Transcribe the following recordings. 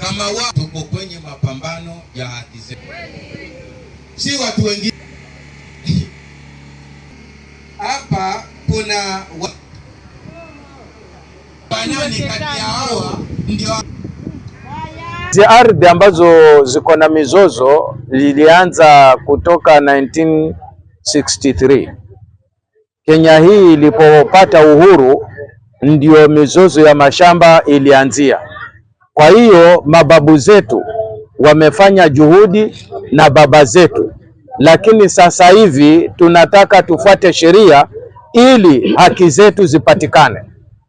Kama wa tuko kwenye mapambano ya haki zetu, si watu wengine hapa. Kuna wanani kati ya hawa ndio Hizi ardhi ambazo ziko na mizozo lilianza kutoka 1963. Kenya hii ilipopata uhuru ndio mizozo ya mashamba ilianzia. Kwa hiyo mababu zetu wamefanya juhudi na baba zetu, lakini sasa hivi tunataka tufuate sheria ili haki zetu zipatikane,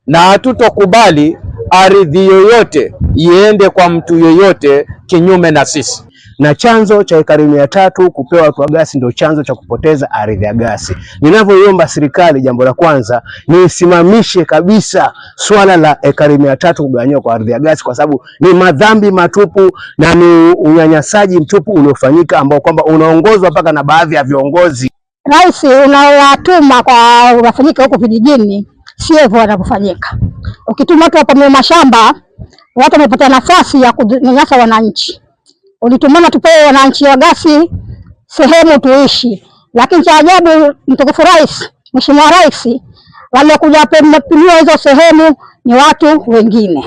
na hatutokubali ardhi yoyote iende kwa mtu yoyote kinyume na sisi. Na chanzo cha ekari 300 kupewa watu wa Gasi ndio chanzo cha kupoteza ardhi ya Gasi. Ninavyoiomba serikali, jambo la kwanza ni isimamishe kabisa swala la ekari 300 kugawanyiwa kwa ardhi ya Gasi, kwa sababu ni madhambi matupu na ni unyanyasaji mtupu uliofanyika ambao kwamba unaongozwa mpaka na baadhi ya viongozi. Rais unaowatuma kwa wafanyike huko vijijini sio hivyo wanavyofanyika. Ukituma watu wapamie mashamba, watu wamepata nafasi ya kunyanyasa wananchi. Ulitumana tupewe wananchi wa Gasi sehemu tuishi, lakini cha ajabu, mtukufu rais, mheshimiwa rais, waliokuja kupimiwa hizo sehemu ni watu wengine.